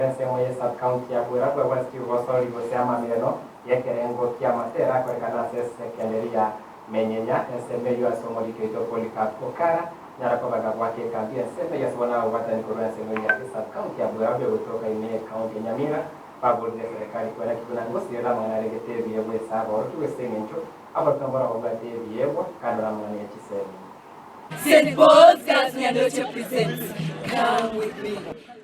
ensemo ye sub county ya Bwerabwo ebwate chigosori gose amamireno y'ekerengo ki'amatera akorekana ase esekenderi ya Menyenya ensemo eyio ase omoriki oito Polycarp Okara nyara koba gabwake ekambi ensemo eyio ase bono ababwatani korwa ensemo eyio ya sub county ya Bwerabwo egotoka ime y'ecounty ya Nyamira baborire eserekari koenaki buna ngosirera amang'ana aregete ebiegwa ase abaorokigwa ase eng'encho abarutwa mbaro babwate ebiegwa kando namang'ana ya chisemi. St. Paul's Girls Nyandoche presents Come With Me.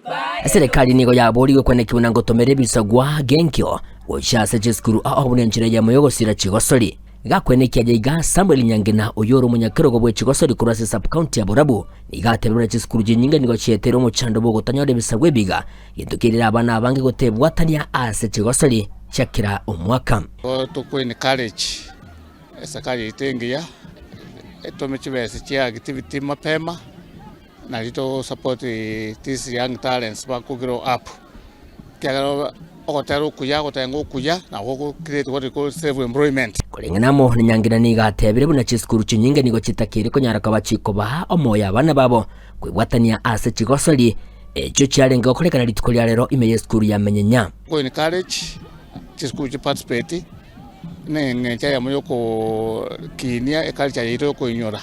Bye. Eserekari nigo yaborigwe kwenekigwa na ngotomera ebisagwa genkio gochia ase chisukuru ao buna enchera eyemo y'ogosira chigosori. Gakwenekia aye iga, Samuel Nyangena oyio ore omonyakerogo bwe chigosori korwa ase sub-county ya Borabu nigo atebire buna chisukuru chinyinge nigo chieteire omochando bw'ogotanyora ebisagwa ebiga, gento kerire abana abange gotebwatania ase chigosori chia kera omwaka. Tokwe encourage Esakari yaito engiya etome chibesa chia activity mapema nari to support these young talents bako grow up ekiagera ogotera okuya ogotenga okuya nabo go create what we call self employment. Koreng'ana amo na Nyangena nigo atebire buna chisukuru chinyinge nigo chitakeire konyara koba chikobaa omoyo abana babo kwebwatania ase chigosori echio chiarenge gokorekana rituko ria rero ime y'esukuru ya Menyenya. Go encourage chisukuru chi participate. Neng'encho eyemo y'ogokinia eculture yaito y'okoinyora.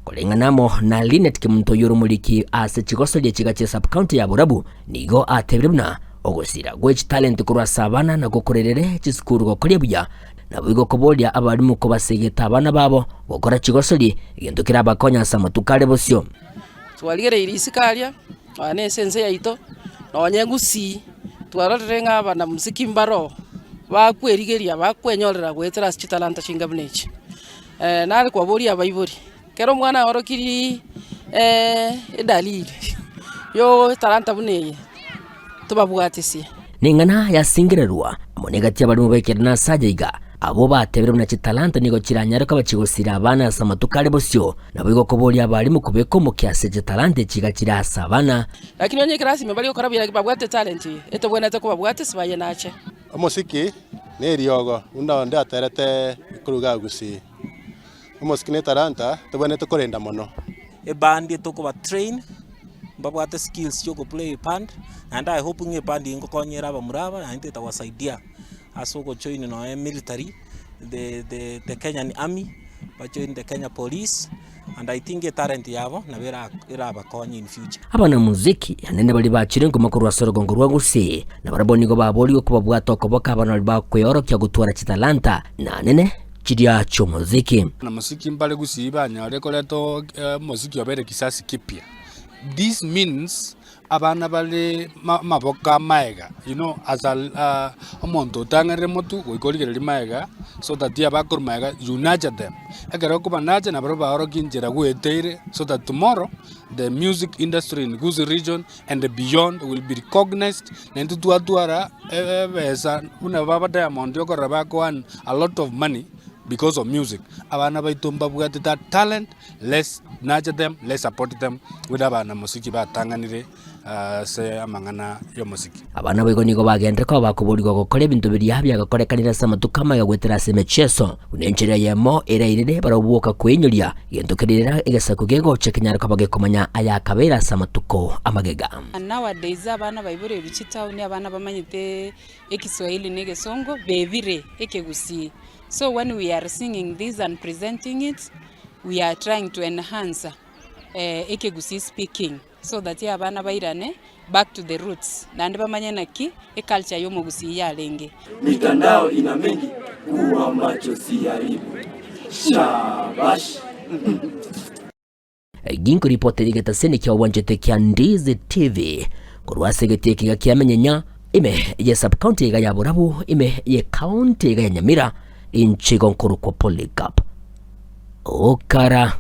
Koreng'ana amo na Linet Kemunto oyio ore omoriki ase chigosoria chiga chia sub-county ya Borabu, nigo atebire buna ogosira gwe chitalent korwa ase abana nakwo korerere chisukuru gokoria buya, naboigo koboria abalimu kobasegeta abana babo gokora chigosori, egento kerabakonye ase amatuko are bosio. Twarigereirie isiko aria, nonya na ase ense yaito, nonya egusii. Twarorire ng'a abanamuziki mbaro bakwerigeria bakwenyorera goetera ase chitalanta chinga buna echi. Nare kobaboria abaibori, ekero omwana aorokirie edalili yo etalanta buna eye, tobabwatesie. Neng'ana yasingererwa amo negati y'abarimo b'ekerena ase aya iga, abwo batebire buna chitalanta nigo chiranyare koba chigosira abana ase amatuko are bosio, Naboigo koboria abalimu kobeka omokia ase chitalanta echi iga chire ase abana. Lakini onye ekerasi ime baria gokora buya babwate etalent eye, etobwenerete kobabwatia ase baye nache. Omosiki neriogo buna onde aterete koruga Gusii. Omosiki ne etalanta tobwenerete korenda mono. Eband tokoba train, mbabwate skills chia ogoplay eband, naende I hope ng'a eband eye ngokonyera abamura aba naende etawasaidia ase ogojoin nonye military. the the the Kenyan army, bajoin the Kenya police, and I think etalent yabo nabo era erabakonye in future. Abanamuziki anene baria bachire nkoma korwa ase orogongo rwa Gusii, na barabwo nigo baborigwe kobabwata okoboko abana baria bakweorokia gotwara chitalanta na anene chiria chi'omoziki. Abanamuziki mbare Gusii banyare koreta omoziki obeire kisasi kipya. This means Abana bare amaboko amaega, you know as a omonto otang'anire motwe goika origererie maega so that abakorwa maega you nurture them. Ekero okoba nurture nabarabwo baorokie enchera gweteire so that tomorrow the music industry in Gusii region and beyond will be recognized naintwe twatwara ebesa buna baba Diamond okorora bako earn a lot of money because of music. Abana baito mbabwate that talent. Let's nurture them, let's support them buna abanamosiki batang'anire ase amang'ana y'omosiki. Abana boigo nigo bagenderete koba bakoborigwa gokora ebinto biria biagakorekanire ase amatuko amaya goetera ase emechieso, buna enchera eyemo erairire barabwo boka kweinyoria, gento keria egesaku kegocha kenyare koba gekomanya ayakabeire ase amatuko amagega. Nowadays abana baiboreirwe chitaoni abana bamanyete ekiswahili na egesongo bebire ekegusii. So when we are singing this and presenting it, we are trying to enhance ekegusii speaking so that abana bairane back to the roots naende bamanye naki eculture ya omogusii yarenge. Mitandao ina mengi kuwa macho si aibu. Shabash. Ginkoripotera egetaseni kia obwanchete kia Ndizi TV korwa ase egetii ekiga kia Menyenya ime ye sub-county iga ya Borabu ime ye county iga ya Nyamira inche igo nkorokwa Polycarp Okara.